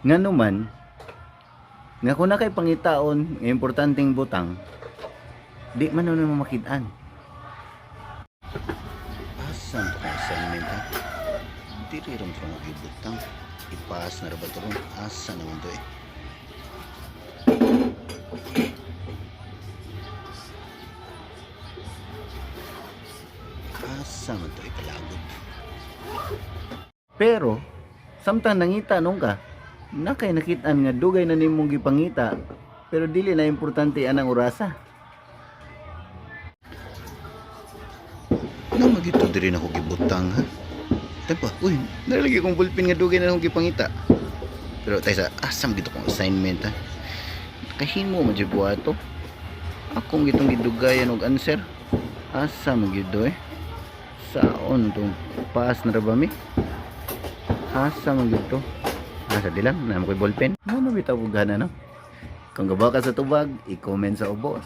Ngano man nga kung naa kay pangitaon nga importanteng butang, di man nun mo makit-an. Asa man to kong assignment, ha? Diri ron to nga gibutang. Ipaas na ra ba to ron? Asa naman to eh? Asa man to ipalagot? Pero, samtang nangita nung ka, naa kay nakitaan nga dugay na nimong gipangita, pero dili na importante anang orasa. Naa man gyud to diri nako gibutang, ha? Tapa, uy, naa lagi kong ballpen nga dugay na akong gipangita. Pero tay sa asa man gyud to kong assignment, ha? Kahimo man jud buhato. Akong gitong gidugayan og answer. Asa man gyud to eh? Saon tong paas na ra ba mi? Asa man gyud to? Asa di lang, naa man ko'y ballpen. Ano bitaw og gana, no? Kung gabaw ka sa tubag, i-comment sa ubos.